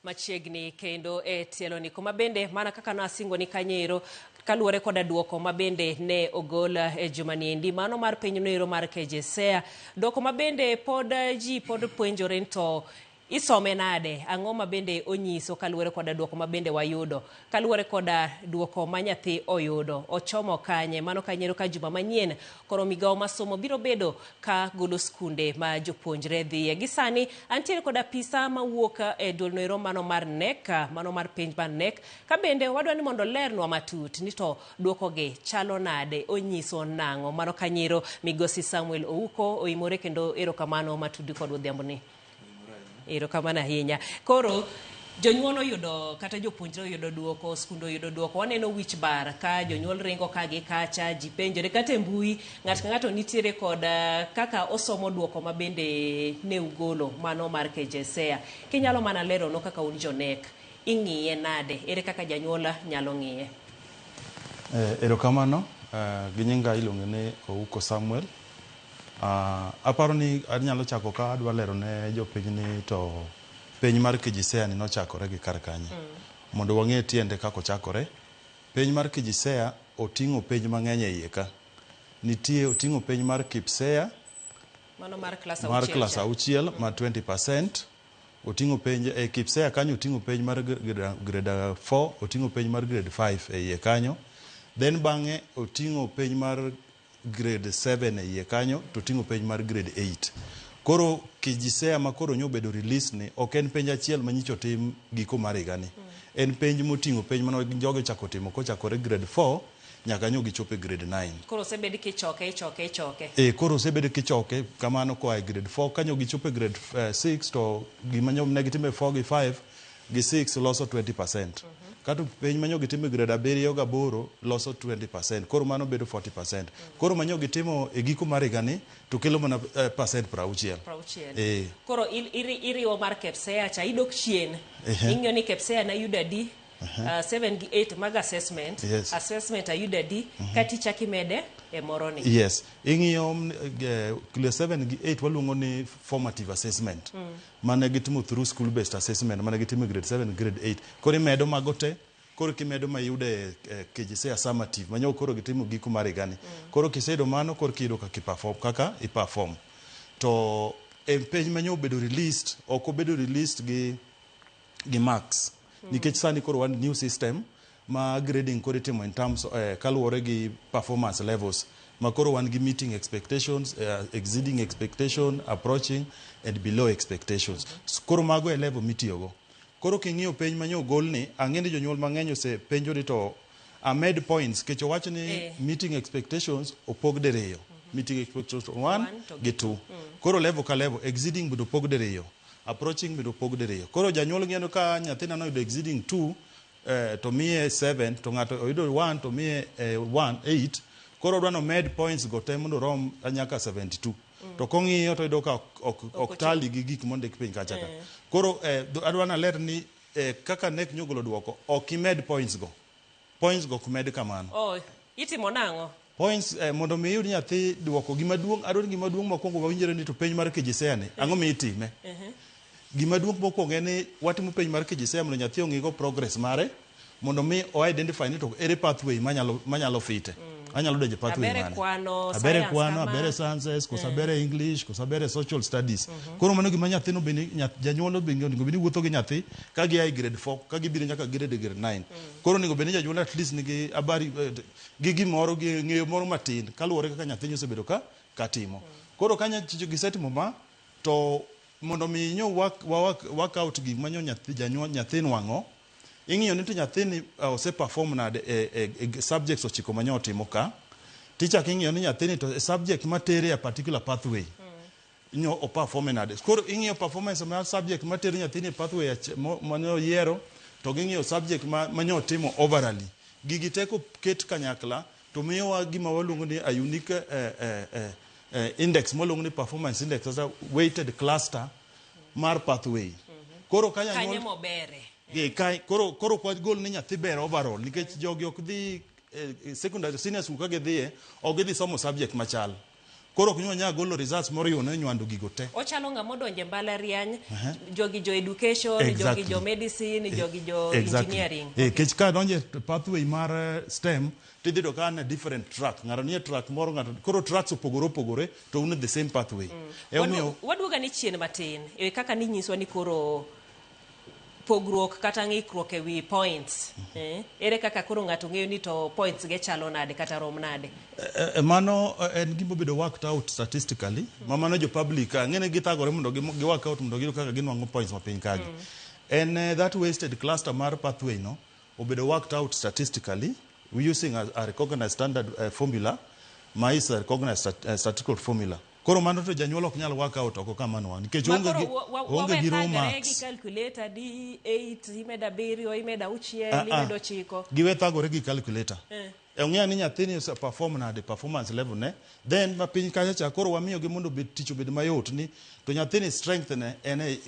Machiegni kendo e tieloni kuma bende mana kaka nasingo ni kanyo kaluwore koda duoko ma bende ne ogol e juma niendi mano mar piny noero mar KJSEA duoko ma bende pod ji pod puonjore ni to isome nade ang'o ma bende onyiso kaluwore koda duoko ma bende wayudo kaluwore koda duoko ma nyathi oyudo ochomo kanye mano kanyero ka juma manyien koro migawo ma somo biro bedo ka golo skunde ma jopuonjre dhiye gi sani antiere kod apisa mawuok e duol noero mano mar KNEC mano mar penj mar KNEC ka bende wadwa ni mondo olernwa matut ni to duoko gi chalo nade onyiso nang'o mano kanyero migosi Samuel Ouko oimore kendo erokamano matudi kod odhiambo ni. Erokamano ahinya. Koro jonyuol oyudo kata jopuonjre oyudo duoko, skunde oyudo duoko, waneno wich bar ka jonyuol ringo ka gi kacha, ji penjore kata e mbui, ng'ato ka ng'ato nitiere kod kaka osomo duoko ma bende ne ugolo mano mar KJSEA. Kinyalo mana leronwa kaka un jo KNEC, ing'iye nade? Ere kaka janyuol nyalo ng'iye? Erokamano, gi nyinga iluongo ni Ouko Samuel. Aparo ni anyalo chako ka adwa lero ne jopiny ni to penj mar KJSEA ni nochakore gi kar kanye. Mondo wang'e tiende kaka ochakore. Penj mar KJSEA oting'o penj mang'eny e iye ka. Nitie oting'o penj mar KPSEA Mano mar klas mar auchiel klas cha. Auchiel ma 20%. Oting'o penj e KPSEA kanyo oting'o penj mar grade 4, oting'o penj mar grade 5 e iye kanyo. Then bang'e oting'o penj mar grade 7 e iye kanyo to oting'o penj mar grade 8. Koro KJSEA ma koro nyo obedo release ni ok en penj achiel ma nyicha otim giko mar higa ni. En penj moting'o penj mane jogi ochako timo kochakore grade 4 nyaka nyo gichopo e grade 9. Koro osebed kichoke, ichoke, ichoke. E, koro osebed kichoke kamano koa e grade 4 kanyo gichopo e grade 6 to gima nyo ne gitimo e 4 gi 5 gi 6 loso 20%. Kato penj manyo gitimo e grade abiriyo gaboro loso 20%. Koro mano bedo 40%. Koro manyo gitimo e giko mar higa ni to kelo mana percent 60. 60. E. Koro iriwo mar KPSEA cha idok chien. Ing'iyo ni KPSEA nayudo adi? 7 gi 8 mag assessment. Assessment ayudo adi? Kata ichak imede e moro ni. Yes. Ing'iyo class 7 gi 8 waluongo ni formative assessment. Mane gitimo through school based assessment mane gitimo e grade 7 grade 8. Koro imedo mago te, koro kimedo ma iyudo e KJSEA summative manyo koro gitimo giko mar higa ni. Koro kiseyudo mano koro kiyudo kaka i-perform kaka i-perform. To e penj manyo obedo released, ok obedo released gi marks. Nikech sani koro wan new system ma grading koro itimo in terms kaluwore gi performance levels ma koro wan gi meeting expectations, exceeding expectation, approaching and below expectations. Koro mago e level mitiyogo. Koro king'iyo penj manyo ogol ni, ang'e ni jonyuol mang'eny osepenjo ni to amed points kech owach ni meeting expectations opog diriyo. Meeting expectations 1 One to gi 2. Koro level ka level, exceeding bende opog diriyo, approaching bende opog diriyo. Koro janyuol ng'iyo ni ka nyathina noyudo exceeding 2 to miye 7 to ng'ato oyudo 1 to miye 1 8 koro odwa nomed points go te mondo orom nyaka 72. To kong'iyo to oyudo ka ok tally gi gik mondik piny kacha ka. Koro adwa naler ni kaka KNEC nyogolo duoko ok imed points go. Points go ok med kamano. Oh, itimo nang'o? Points mondo mi iyud nyathi duoko gima duong' adwa ni gima duong' mokwongo wawinjre ni to penj mar KJSEA ni ang'o mi itime? Gima duong' mokwongo en ni watimo penj mar KJSEA mondo nyathi ong'igo progress mare mondo mi o identify ni to ere pathway manyalo fite. Anyalo donjo e pathway Abere mane? kwano, Abere science kwano, kama. abere sciences, koso abere English, koso abere social studies. Koro mano gima nyathino bende janyuol bende onego bed ni wuotho gi nyathi ka gia e grade 4 ka gibiro nyaka grade 9. Koro onego bed ni janyuol at least nigi habari gi gimoro gi ng'eyo moro matin kaluwore kaka nyathini osebedo ka timo. Koro ka gisetimo ma to mondo mi nyo work out gik ma nyo nyathi janyuol nyathi nwang'o ing'iyo ni to nyathini ose perform nade e subjects ochiko ma nyo otimo ka tichak ing'iyo ni nyathini to e subject matere a particular pathway nyo o perform nade. Koro ing'iyo performance mar subject matere nyathini e pathway mane oyiero to ging'iyo subject ma nyo otimo overally. Gigi te koket kanyakla to miyowa gima waluongo ni a unique index mwaluongo ni performance index kata weighted cluster mar pathway. Koro ka Kanye janyuol mobere. Koro ok wagol ni nyathi ber overall nikech jogi ok dhi secondary senior school ka gidhiye ok gidhi somo subject machal. Koro ok nyal golo results moriwo ne nywando gigo te. Ochalo ng'ama odonjo e mbalariany, jogi jo education, jogi jo medicine, jogi jo engineering. Kech ka donje pathway mar STEM, tidhi yudo ka en a different track. Ng'ato nie track moro, ng'ato koro tracks opogore opogore to un e the same pathway. Emomiyo Waduoga ni chien matin e kaka ninyiswa ni koro pogruok kata ng'ikruok e wi points. Ere kaka koro ng'ato ng'eyo ni to points ge chalo nade kata rom nade? Mano en gima obedo worked out statistically. Ma mano jo public ang'e ni githagore mondo gi work out mondo giyud kaka ginwang'o points mapiny kagi. En that wasted cluster mar pathway no obedo worked out statistically we using a recognized standard formula ma is a recognized statistical formula. Koro mano to janyuol ok nyal work out oko kamano nikech Ma onge koro gi onge gi raw wawe thagre gi marks. calculator di 8 imedo 7 imedo 6 imedo 9. Giwe thagore gi calculator. Ong'eyo ni nyathini ose perform nade, performance level ne, then mapiny kacha cha koro wamiyo gi mondo obed tich obed mayot ni to nyathini strength ne en e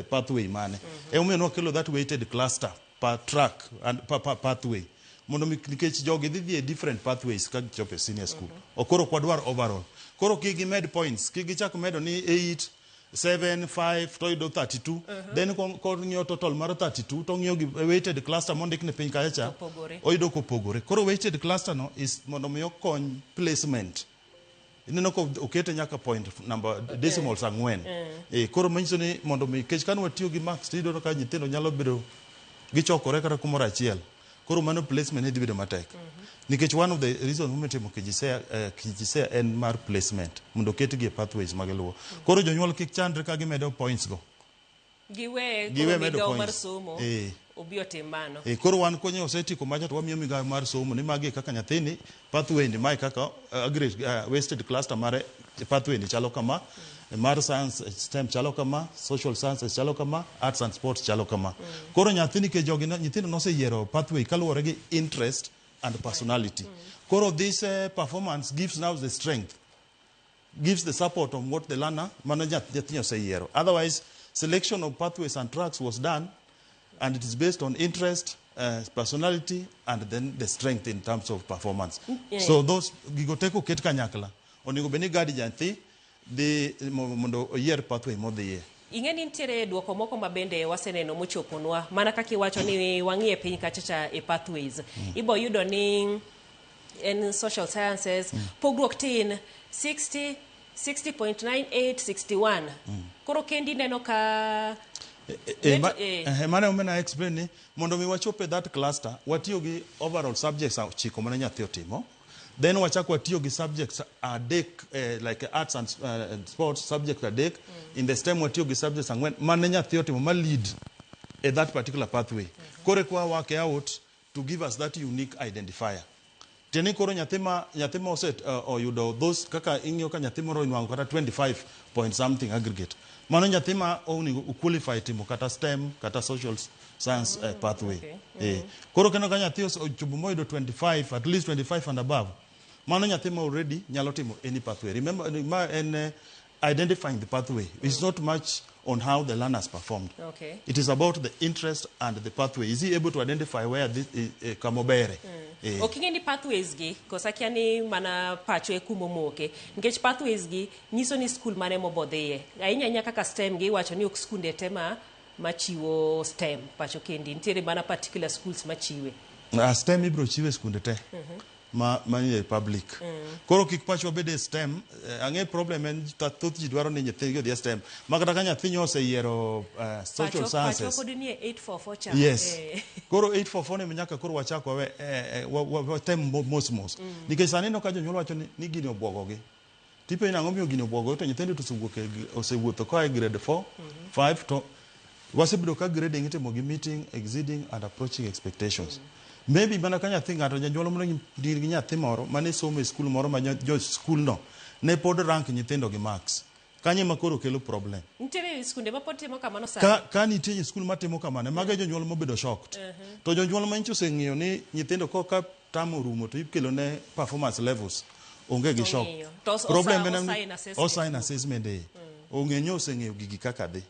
pathway mane. Emomiyo nwakelo that weighted cluster per track and per pathway mondo nikech jogi dhi dhi e different pathways ka gichopo e senior school. Ok koro ok wadwar overall. Koro kik gimed points, kik gichak medo ni 8 7 5 to yudo 32. Then kong'iyo total mar 32 to ng'iyo gi weighted cluster mondik ni piny kacha cha Opogore. oyudo kopogore. Koro weighted cluster no is mondo mi okony placement. Ineno ko okete nyaka point number decimals 4. Koro manyiso ni mondo mi nikech kane watiyo gi marks tiyudo ka nyithindo nyalo bedo gichokore kata kumoro achiel. Koro mano placement ne dhi bedo matek. Nikech one of the reasons momiyo itimo KJSEA en mar placement mondo oketgi e pathways ma giluwo. Koro jonyuol kik chandre ka gimedo points go. Giwe Giwe koro medo migawo mar points. somo obi otim mano. Koro wan konyo osetieko macha to wamiyo migawo mar somo ni magi e kaka nyathini pathway ni mae kaka wasted cluster mare pathway ni chalo kama, mar science STEM chalo kama, social sciences chalo kama, arts and sports chalo kama. Koro nyathi nikech jogi nyithindo noseyiero pathway kaluwore gi interest and personality. Koro this performance gives now the strength, gives the support of what the learner mano nyathi oseyiero. Otherwise, selection of pathways and tracks was done and it is based on interest, personality, and then the strength in terms of performance. So those gigo te koket kanyakla, onego bed ni guide nyathi dhi mondo oyier pathway modhiye. Ing'e ni nitiere duoko moko ma bende waseneno mochoponwa mana kaka iwacho ni wang'iye piny kacha cha e pathways. Ibo yudo ni en social sciences, pogruok tin 60, 60.98, 61. Koro kendi neno ka Mano emomiyo na explain ni mondo mi wachop e that cluster, watiyo gi overall subjects 9 mane nyathi otimo. Then wachako watiyo gi subjects 3, like arts and sports subject 3. In the STEM watiyo gi subjects 4 mane nyathi otimo ma lead e that particular pathway. Koro kwa work out to give us that unique identifier. Tiende koro nyathi ma ose oyudo those kaka ing'iyo ka nyathi moro onwang'o kata 25 point something aggregate. Mano nyathi ma onego qualify timo kata STEM kata social science pathway. Koro kendo ka nyathi ochopo moyudo 25, at least 25 and above, mano nyathi ma already nyalo timo any pathway. Remember, ma en identifying the pathway. It's not much on how the learners performed. It is about the interest and the pathway. Is he able to identify where this is kamobere? Ok ing'e ni pathways gi, kosa kia ni mana pacho e kumo moke. Nikech pathways gi nyiso ni school mane mobodhiye. Ahinya ahinya kaka STEM gi iwacho ni ok skunde te machiwo STEM pacho kendi. Nitiere mana particular schools machiwe. STEM ibiro chiwe skunde te. Ma nie public. Koro kik pachwa bed e STEM, ang'e problem en thoth ji dwaro ni nyithindgi odhi e STEM. Ma kata ka nyathi nyo oseyiero social sciences. Pacho pod nie 844 cha. Yes. Koro 844 ni nyaka koro wachak wawe watem mos mos. Nikech sani ineno ka jonyuol wacho ni gini obwogogi. Tipenjo ni ang'o miyo gini obwogogi to nyithindo to osewuotho koa e grade 4, 5 to wasebedo ka grading itimo gi meeting, exceeding and approaching expectations. Maybe mana ka nyathi ng'ato janyuol moro nigi nyathi moro mane somo e skul moro ma jo skul no ne pod rank nyithindo gi marks. Kanyo ema koro kelo problem. Nitiere skunde ma pod timo kamano sani? Ka nitie skul matimo kamano, mago e jonyuol mobedo shocked. To jonyuol ma nyocha oseng'iyo ni nyithindo koka term orumo to ikelo ne performance levels onge gi shock. Ong'iyo. To Problem en ni osign assessment. Osign assessment e. Ong'e ni oseng'eyo gigi kaka dhi.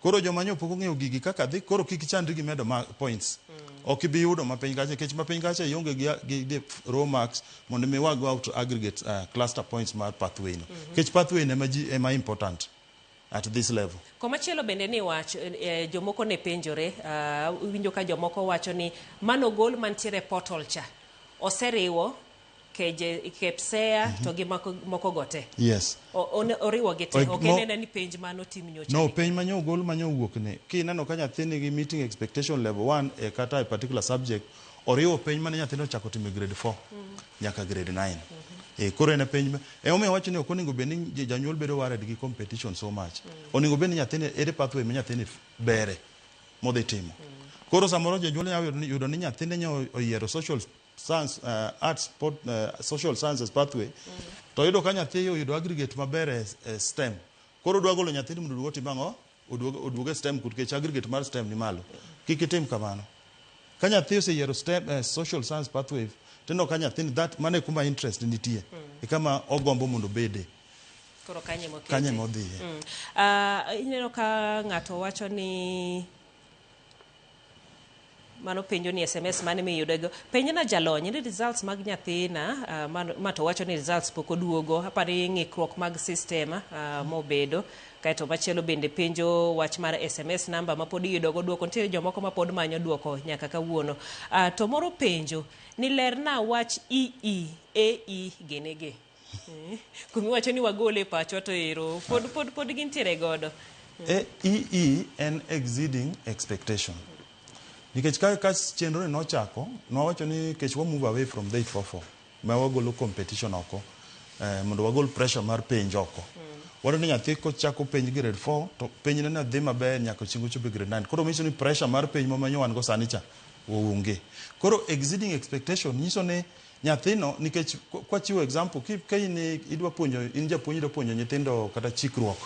Koro joma nyo pok ong'eyo gigi kaka dhi, koro kik chandri gi medo ma points. Ok ibi yudo mapiny kacha, nikech mapiny kacha ionge gi raw marks mondo mi wa go out aggregate cluster points mar pathway no. Nikech pathway no ema ji ema important at this level. Komachielo bende ni wach jomoko ne penjore, iwinjo ka jomoko wacho ni mano gol mantiere e portal cha oseriwo KJ, KPSEA to gi moko, moko go te. Yes. Oriwo gi te, ok en ni penj mano tim nyocha. No, penj manyo ogol manyo owuok ni. Kineno ka nyathi nigi meeting expectation level 1 e kata e particular subject, oriwo penj mane nyathino ochako timo e grade 4 nyaka grade 9. Koro en e penj emomiyo wacho ni ok onego bed ni janyuol bedo worried gi competition so much. Onego bed ni nyathini ere pathway ma nyathini bere modhi timo. Koro samoro janyuol nyalo yudo ni nyathine nyo oyiero social science, arts, sport, social sciences pathway, to yudo ka nyathi oyudo aggregate maber e STEM. Koro odwa golo nyathini mondo oduog otim ang'o? Oduog e STEM nikech aggregate mar STEM ni malo. Kik itim kamano. Ka nyathi oseyiero STEM, social science pathway, tineno ka nyathini that mano e kuma interest nitie. E kama ogombo mondo obede. Koro kanye mokete. Kanye modhiye. Ineno ka ng'ato wacho ni mano penjo ni SMS mane miyudo go. Penjna jalony ni results mag nyathina, ma to wacho ni results pok oduogo. Apani ng'ikruok mag system mobedo. Kaeto machielo bende penjo wach mar SMS number ma pod iyudo go duoko. Nitiere jomoko ma pod manyo duoko nyaka kawuono. To moro penjo ni lerna wach EE, AE gini gi. Kumiwacho ni wagole e pachwa to ero pod gintiere godo. EE en exceeding expectation. Nikech ka chenro ni nochako, nwawacho ni kech wa move away from the 844, ma wagolo competition oko, mondo wagol pressure mar penj oko. Wadwa ni nyathi kochako penj grade 4, to penjne ne dhi maber nyaka chieng' ochopo e grade 9. Koro manyiso ni pressure mar penj ma wan go sani cha onge. Koro exceeding expectation nyiso ni nyathino, nikech kwachiwo example, ka in idwa puonjo, in japuonj idwa puonjo nyithindo kata chikruok,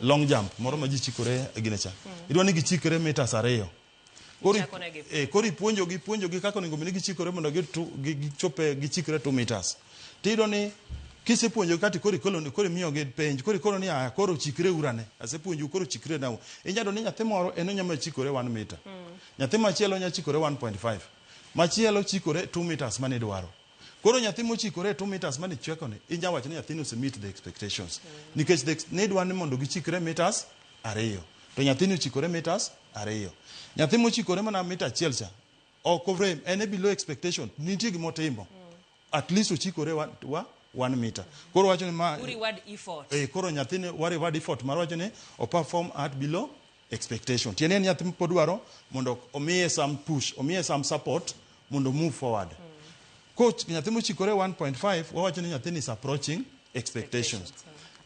long jump, moro ma ji chikore e gine cha. Idwa ni gichikre meters 2. Koro ipuonjogi kaka onego bed ni gichikore mondo gichope gichikre 2 meters. Tiyudo ni kisepuonjogi kati koro koro imiyogi penj, koro ikono ni aya koro chikre urane. Asepuonjou koro chikre na. Inyalo ni nyathi moro en onyalo chikore 1 meter. Nyathi machielo nyalo chikore 1.5. Machielo chikore 2 meters mane idwaro. Koro nyathi mochikore 2 meters mane ichweko ni, inyalo wacho ni nyathini ose meet the expectations. Nikech ne idwa ni mondo gichikre meters 2. To nyathini ochikore meters 2. Nyathi mochikore mana mita 1 cha, ok orem, en e below expectation, nitie gima otimo. At least ochikore 1 meter. Koro wacho ni ma reward effort. Koro nyathini wa reward effort mar wacho ni o perform at below expectation. Tiende en nyathi pod dwaro mondo omiye some push, omiye some support mondo move forward. Coach, nyathi mochikore 1.5, wawacho ni nyathini is approaching expectations.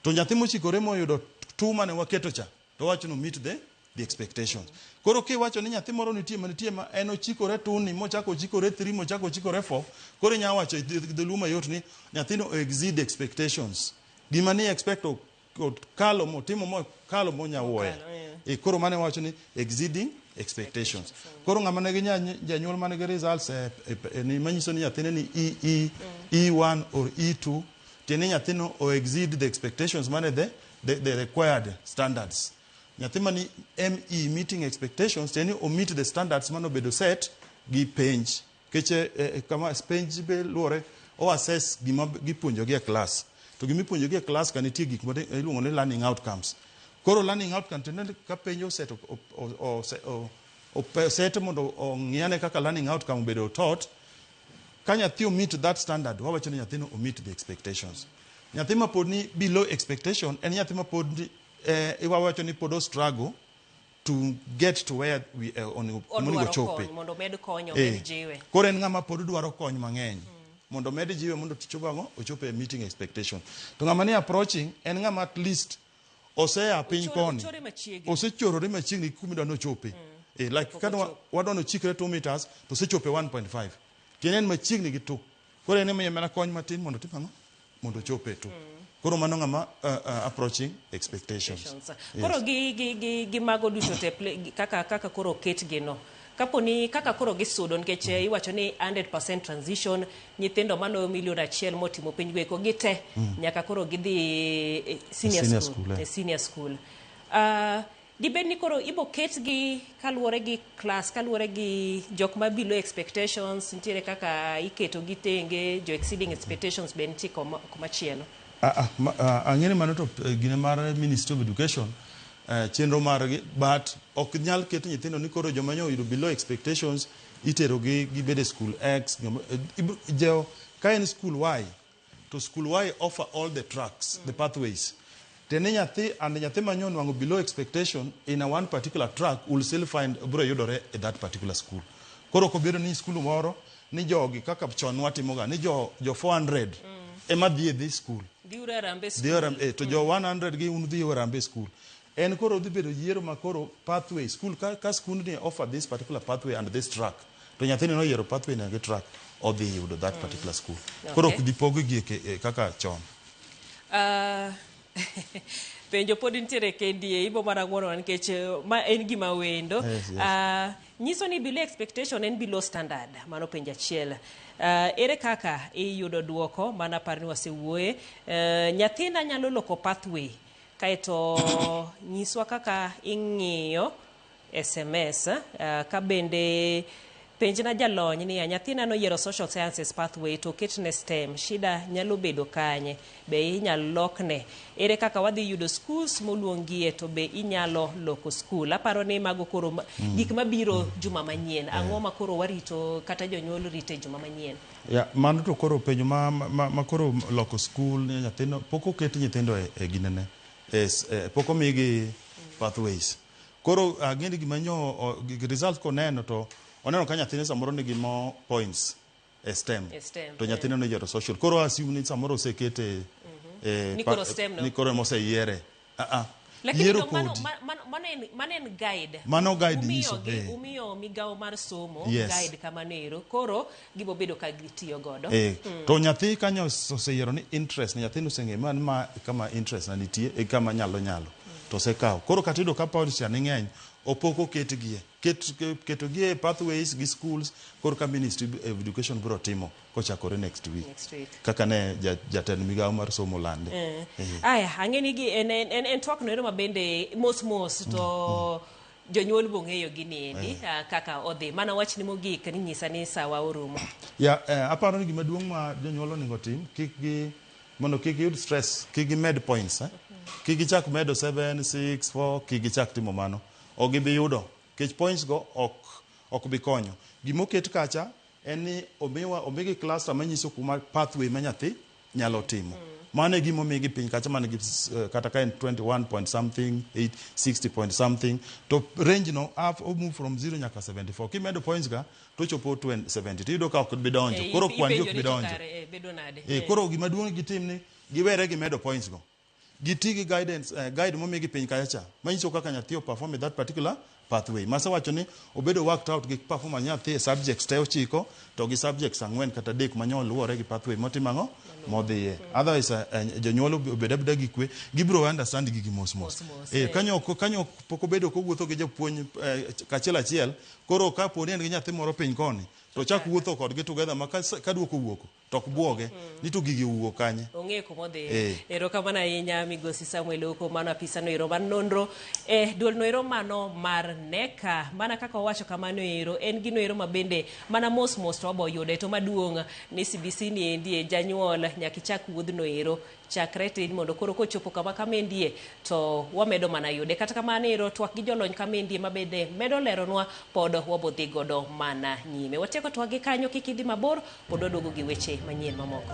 To nyathi mochikore moyudo 2 mane waketo cha, to wawacho ni meet the expectations. Koro kiwacho ni nyathi moro nitie manitie ma en ochikore 2 ni mochako ochikore 3 mochako ochikore 4, koro inyalo wacho dholuo mayot ni nyathino exceed expectations. Gima ni expect kalo motimo mokalo monyawuoya. Koro mane wacho ni exceeding expectations. Koro ng'ama nigi janyuol manigi results ni manyiso ni nyathine ni E1 or E2, tiende ni nyathino o exceed the expectations mane the required standards. Nyathi mani ME meeting expectations, tiende ni o meet the standards mane obedo set gi penj. Keche kama penj be luwore o assess gima gipuonjogi e class. To gima ipuonjogi e class ka nitie gik iluongo ni learning outcomes. Koro learning outcome tiende ni ka penj oset mondo ong'iyane kaka learning outcome obedo taught, ka nyathi o meet that standard, wawacho ni nyathino o meet the expectations. Nyathi ma pod ni below expectation en nyathi ma pod wawacho ni pod o struggle to get to where we onego ochope. Mondo omed kony, omed jiwe. Koro en ng'ama pod dwaro kony mang'eny. Mondo omed jiwe mondo ochope ang'o? Ochope e meeting expectation. To ng'ama ni approaching en ng'ama at least osea piny koni. Osechorore machiegni kuma idwa ni ochope. Like ka wadwa ni ochikre 2 meters to osechope 1.5. Tiende en machiegni gi 2. Koro en emiye mana kony matin mondo otim ang'o? Mondo ochope 2. Koro mano ng'ama approaching expectations. Koro gi mago duto te kaka koro oketgi no. Kapo ni kaka koro gisudo nikech iwacho ni 100% transition nyithindo maloyo milion 1 motimo penj go eko gite nyaka koro gidhi senior school. Senior school. Dibed ni koro ibo ketgi kaluwore gi class, kaluwore gi jok ma below expectations, nitiere kaka iketo gi tenge, jo exceeding expectations be nitie komachielo. Ang'e ni mano to gine mar Ministry of Education, chenro margi, but ok nyal ket nyithindo ni koro joma nyo oyudo below expectations itero gi gibed e school X. Jo ka en school Y to school Y offer all the tracks, the pathways. Tene nyathi and nyathi manyo nwang'o below expectation in a one particular track will still find bro yudore e that particular school. Koro ok obedo ni school moro ni jogi kaka chon watimoga ni jo 400 ema dhi e this school. Dhiuru Harambee Dhi School. To jo 100 gi un dhi e Harambee School. En koro dhi bedo yiero ma koro pathway school ka skundni offer this particular pathway and this track, to nyathini noyiero pathway no gi track, odhi yudo that particular school. Koro ok dhi pog gi kaka chon. Penjo pod nitiere kendi ibo mana ng'uono nikech ma en gima wendo. Yes. Nyiso ni below expectation en below standard. Mano penjo achiel. Ere kaka iyudo duoko? Mana par ni wasewuoye. Nyathina nyalo loko pathway kaeto nyiswa kaka ing'iyo SMS. Ka bende penjna jalony niya, nyathina noyiero social sciences pathway to oketne STEM, shida nyalo bedo kanye? Be inyalo lokne? Ere kaka wadhi yudo schools moluongie to be inyalo loko school? Aparo ni mago koro gik mabiro juma manyien. Ang'o ma koro warito kata jonyuol rito e juma manyien? Ya, mano to koro penjo ma koro loko school ni nyathino pok oket nyithindo e ginene pok omigi pathways. Koro ang'e ni gima nyo result koneno to oneno ka nyathine samoro nigi more points e STEM. E STEM, to nyathine noyiero social. Koro assume ni samoro osekete Ni koro STEM no. Ni koro emoseyiere. Ah. Lakini Yiero to mano, podi. mano en guide. Mano guide Umiyo nyiso, umiyo migawo mar somo guide kamano ero. Koro gibo bedo ka gitiyo godo. To nyathi kanyo oseyiero ni interest nyathino oseng'eyo ma kama interest na nitie e kama nyalo to osekawo. Koro kata iyudo ka points cha ni ng'eny opok oketgie. Ketogi e pathways gi schools koro ka Ministry of Education biro timo kochakore next week. Next week. Kaka ne jatend migawo mar somo lande. Aya, ang'e ni gi en twak noero ma bende mos mos to jonyuol bong'eyo gini endi kaka odhi. Mana wachni mogik ni nyisa ni sawa orumo. Ya, aparo ni gima duong' ma jonyuol onego tim kik gi mondo kik giyud stress, kik gimed points, eh? Kik gichak medo 7, 6, 4, kik gichak timo mano. Ok gibi yudo, nikech points go ok bi konyo. Gimoket kacha en ni omigi cluster manyiso kuma pathway ma nyathi nyalo timo. Mano e gima omigi piny kacha man gi kata ka en 21 point something, 8, 60 point something, to range no up, o move from 0 nyaka 74. Kimedo points ga to chopo 70, tiyudo ka ok bi donjo. Koro kwan gi ok bi Ipenjori to donjo. kare, bedo nade? Koro gima duong' gitim ni giwere gi medo points go. Giti gi guidance, guide momigi piny kacha cha, manyiso kaka nyathi o perform e that particular pathway. Masewacho ni obedo worked out gi performance nyathi e subjects te 9 to gi subjects 4 kata 3 manyo luwore gi pathway motimo ang'o? Modhiye. Otherwise, jonyuol obed abeda gi kwe, gibiro understand gigi mos mos. Mos mos, Kanyo pok obedo kowuotho gi japuonj, kachiel achiel, koro ka po ni en gi nyathi moro piny koni, to chak wuotho kodgi together ma ka duoko wuok to ok buoge, ni to gigi owuok kanye. Ong'e kuma odhiye. Erokamano ahinya Migosi Samuel Oko, mano apisa no ero mar nonro e duol no ero mano mar NECA. Mana kaka owacho kamano ero, en gino ero ma bende mana mos mos to wabo yude. To maduong' ni CBC ni endi e janyuol nyaka ichak wuodhno ero chakre tin mondo koro kochopo kama kamendie to wamedo mana yude. Kata kamano ero twak gi jolony kamendie ma bende medo leronwa pod wabo dhi godo mana nyime. Watieko twak gi kanyo, kik idhi mabor, pod waduogo gi weche manyien mamoko.